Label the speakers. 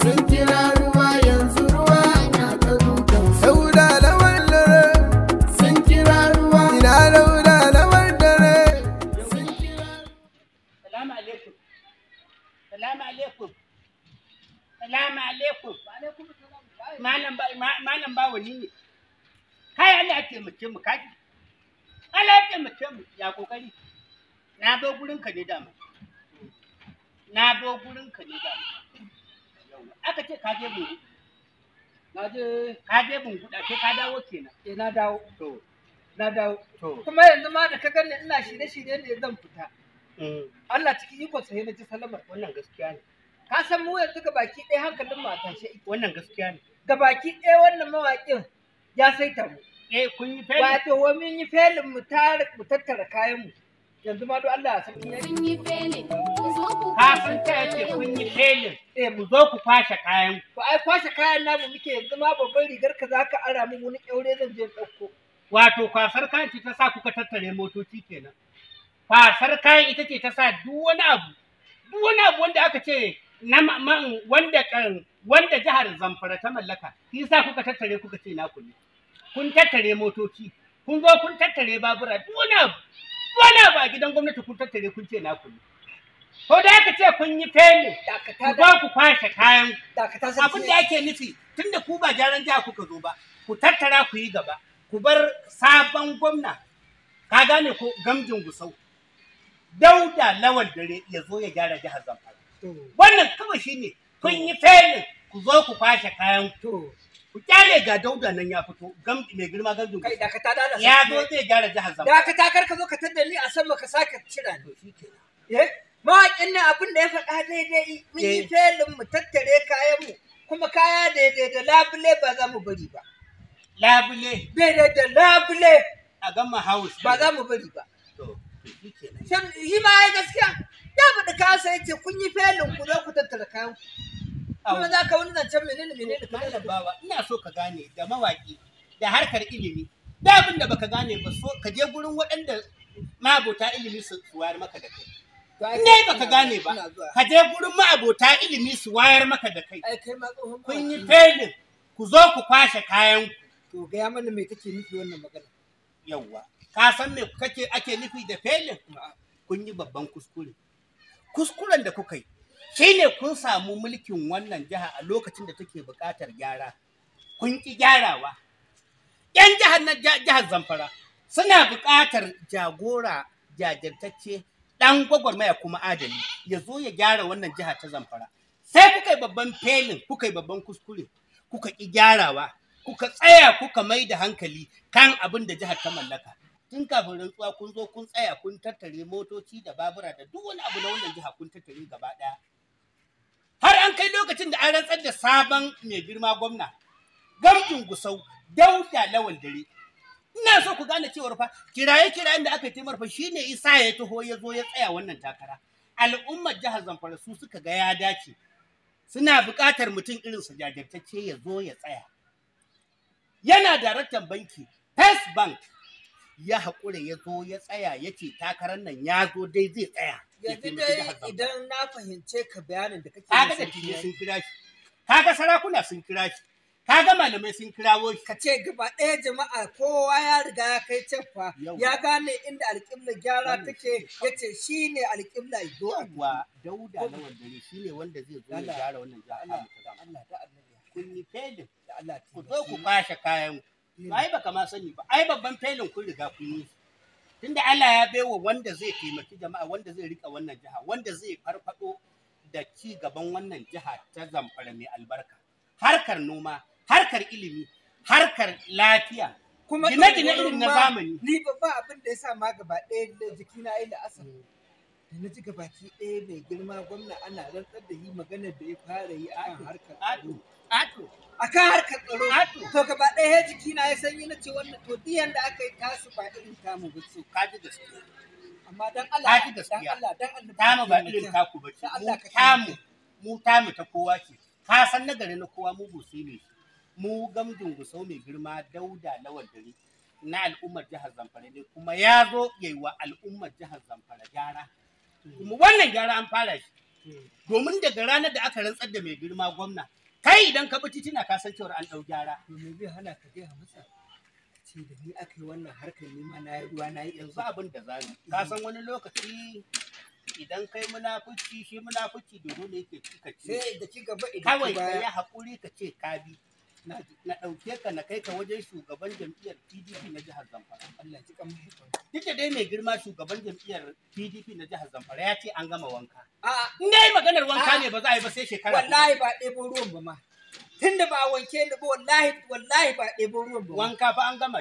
Speaker 1: Sun kira ruwa yanzu ruwa na ta dukan su.
Speaker 2: Dauda Lawal Dare.
Speaker 1: Sun kira ruwa.
Speaker 2: Ina Dauda Lawal Dare.
Speaker 1: Sun kira.
Speaker 3: Salamu alaikum. Salamu alaikum. Salamu alaikum. Malam ba malam ba wani ne. Kai Allah ya taimake mu kaji. Allah ya taimake mu ya kokari. Na zo gurin ka ne dama. Na zo gurin ka ne dama. Yawwa. Aka ce ka je bungu.
Speaker 4: Na je.
Speaker 3: Ka je bunguda sai ka dawo kenan.
Speaker 4: Eh, na dawo.
Speaker 3: To.
Speaker 4: Na dawo.
Speaker 3: To.
Speaker 4: Kuma yanzu ma da ka gani ina shirye-shirye ne zan fita. Allah cikin ikon sa na ji salamar.
Speaker 3: Wannan gaskiya ne.
Speaker 4: Ka san mu yanzu gabaki ɗaya hankalin mu a tashe yake.
Speaker 3: Wannan gaskiya ne.
Speaker 4: Gabaki ɗaya wannan mawaƙin ya saita mu.
Speaker 3: Eh, kun yi feli.
Speaker 4: Wato wa mun yi felin mu tare mu tattara kayan mu. Yanzu ma don Allah ya sarki yaki.
Speaker 5: Kun yi felin, ku zo ku
Speaker 3: Ka
Speaker 5: kwashe
Speaker 3: san ta yace
Speaker 5: kayan
Speaker 3: kun yi felin.
Speaker 4: Eh,
Speaker 3: Ku zo ku kwashe kayan
Speaker 4: to ai kwashe kayan namu muke yanzu ma babban rigar ka zaka ara min wani kyaure zan je in ɗauko.
Speaker 3: Wato kwasar kayan ce ta sa kuka tattare motoci kenan. Kwasar kayan ita ce ta sa duk wani abu, duk wani abu wanda aka ce na wanda kan wanda jihar Zamfara ta mallaka, shi sa kuka tattare kuka ce naku ne. Kun tattare motoci, kun zo kun tattare babura, duk wani abu, duk wani abu a gidan gwamnati kun tattare kun ce naku ne. Ko da aka ce kun yi felin,
Speaker 4: Dakata
Speaker 3: ku zo ku kwashe kayan
Speaker 4: dakata sarki.
Speaker 3: abin da ake nufi tunda ku ba gyaran jiha kuka zo ba, ku tattara ku yi gaba, ku bar sabon gwamna, ka gane ko, Gamjin Gusau Dauda Lawal Dare, ya zo ya gyara jihar Zamfara.
Speaker 4: To,
Speaker 3: Wannan kawai shine kun yi felin, ku zo ku kwashe kayan
Speaker 4: to.
Speaker 3: ku kyale, ga Dauda nan ya fito, gamji mai girma Gamjin
Speaker 4: Kai
Speaker 3: Gusau
Speaker 4: dakata da Allah.
Speaker 3: ya zo zai gyara jihar Zamfara.
Speaker 4: Dakata, kar ka zo ka tadda ni a sama ka sake cira ni. Eh, mawaƙin nan abin da ya faɗa daidai, mun yi
Speaker 3: Eh.
Speaker 4: felin mu tattare kayan mu kuma kaya daidai da labule ba za mu bari ba.
Speaker 3: Labule
Speaker 4: Daidai da labule
Speaker 3: a gama house
Speaker 4: ba za mu bari ba.
Speaker 3: To shikenan.
Speaker 4: Shan shi ma ya gaskiya ya faɗi kansa ya ce kun yi felin, ku zo ku tattara kayan ku. Kuma za ka wani zancen menene menene ka
Speaker 3: Malam Bawa, ina so ka gane da mawaƙi da harkar ilimi, da abin da baka gane ba, so ka je gurin waɗanda ma'abota ilimi su wayar maka da kai. In dai baka gane ba,
Speaker 4: Ina zuwa.
Speaker 3: ka je gurin ma'abota ilimi su wayar maka da kai.
Speaker 4: Ai kai ma tsohon
Speaker 3: Kun yi
Speaker 4: mawaƙi ne.
Speaker 3: felin, ku zo ku kwashe kayan ku.
Speaker 4: To gaya mana me take nufi wannan magana.
Speaker 3: Yawwa. Ka san me kake ake nufi da felin? Kun yi babban kuskure. Kuskuren da kuka yi shine kun samu mulkin wannan jiha a lokacin da take buƙatar gyara. Kun ƙi gyarawa. 'Yan jihar na jihar Zamfara suna buƙatar jagora jajirtacce, ɗan gwagwarmaya kuma adali, ya zo ya gyara wannan jiha ta Zamfara. Sai kuka yi babban felin, kuka yi babban kuskure, kuka ƙi gyarawa, kuka tsaya kuka mai da hankali kan abin da jihar ta mallaka. Tun kafin rantsuwa kun zo kun tsaya kun tattare motoci da babura da duk wani abu na wannan jiha kun tattare gaba ɗaya. Har an kai lokacin da an rantsar da sabon mai girma gwamna, Gamjin Gusau, Dauda Lawal Dare. Ina so ku gane cewar fa kiraye-kirayen da aka yi taimar fa shine isa ya taho ya zo ya tsaya wannan takara. Al'ummar jihar Zamfara su suka ga ya dace. Suna buƙatar mutum irinsa jajirtacce ya zo ya tsaya. Yana daraktan banki, First Bank, ya haƙura ya zo ya tsaya, ya ce takarar nan ya zo dai zai tsaya. Ya
Speaker 4: Yanzu
Speaker 3: taimaki
Speaker 4: dai
Speaker 3: jihar Zamfara.
Speaker 4: idan na fahimce ka, bayanin da kake
Speaker 3: Kaga
Speaker 4: yi,
Speaker 3: da
Speaker 4: sarki
Speaker 3: tije
Speaker 4: yayi.
Speaker 3: sun kira shi, kaga sarakuna sun kira shi, kaga malamai sun kirawo shi.
Speaker 4: Ka ce gaba ɗaya jama'a kowa ya riga ya kai can fa
Speaker 3: Yawwa.
Speaker 4: ya gane inda alƙiblar gyara
Speaker 3: Wannan
Speaker 4: take, ya ce shi ne alƙibla zo a
Speaker 3: Yawwa, Dauda Lawal Dare shine wanda zai zo ya
Speaker 4: Allah.
Speaker 3: gyara wannan jiha
Speaker 4: Allah
Speaker 3: tamu ta Zamfara.
Speaker 4: Allah da annabi
Speaker 3: Kun yi felin,
Speaker 4: da Allah
Speaker 3: ku zo ku kwashe kayan ku. Ai baka ma sani ba, ai babban felin kun riga kun yi. Tunda Allah ya baiwa wanda zai taimaki jama'a, wanda zai rika wannan jiha, wanda zai farfado da ci gaban wannan jiha ta Zamfara mai albarka. Harkar noma, harkar ilimi, harkar lafiya,
Speaker 4: kuma
Speaker 3: gine-gine irin na
Speaker 4: ma,
Speaker 3: zamani.
Speaker 4: Ni babba abin da ya sa ma gaba ɗaya da jikina ya la'asar da na ji gabaki ɗaya mai girma gwamna ana rantsar da yi, maganar da ya fara yi akan harkar
Speaker 3: Ato,
Speaker 4: tsaro.
Speaker 3: ato,
Speaker 4: Akan harkar tsaro.
Speaker 3: Ato.
Speaker 4: To gaba ɗaya ya jikina ya sanyi, na ce wannan to duk yanda aka yi tasu ba irin tamu ba ce.
Speaker 3: Ka ji gaskiya.
Speaker 4: Amma dan Allah,
Speaker 3: Ka ji
Speaker 4: dan
Speaker 3: gaskiya.
Speaker 4: Allah, dan Allah
Speaker 3: Tamu ba irin taku ba ce.
Speaker 4: Dan Allah
Speaker 3: Mu
Speaker 4: ka
Speaker 3: tamu,
Speaker 4: taimake.
Speaker 3: mu tamu ta kowa ce. Ka san nagari na kowa mu gusi ne. Mu Gamjin Gusau mai girma Dauda Lawal Dare na al'ummar jihar Zamfara ne, kuma ya zo ya yi wa al'ummar jihar Zamfara gyara. Kuma wannan gyara an fara shi. Domin daga ranar da aka rantsar da mai girma gwamna, kai idan ka bi titina ka san cewar an ɗau gyara.
Speaker 4: To me zai hana ka gaya masa? Ka ce da ni aka yi wannan harkar, ni ma na yi ruwa na yi
Speaker 3: Yanzu abin da za mu, ka san wani lokaci idan kai munafuci, shi munafuci dodo ne yake ci ka ci.
Speaker 4: Sai da ci gaba idan
Speaker 3: Kawai
Speaker 4: ci
Speaker 3: ka yi
Speaker 4: baya.
Speaker 3: haƙuri ka ce ka bi. Na ɗauke ka na kai ka wajen shugaban jam'iyyar PDP na jihar Zamfara.
Speaker 4: Allah ji kan mahaifin.
Speaker 3: Duk da dai mai girma shugaban jam'iyyar PDP na jihar Zamfara ya ce an gama wanka.
Speaker 4: A'a,
Speaker 3: In dai maganar wanka ne ba za a yi ba sai shekara huɗu.
Speaker 4: wallahi ba ɗebo ruwan ba ma. Tunda ba a wanke ni ba, wallahi wallahi ba ɗebo ruwan ba ma.
Speaker 3: Wanka fa an gama shi.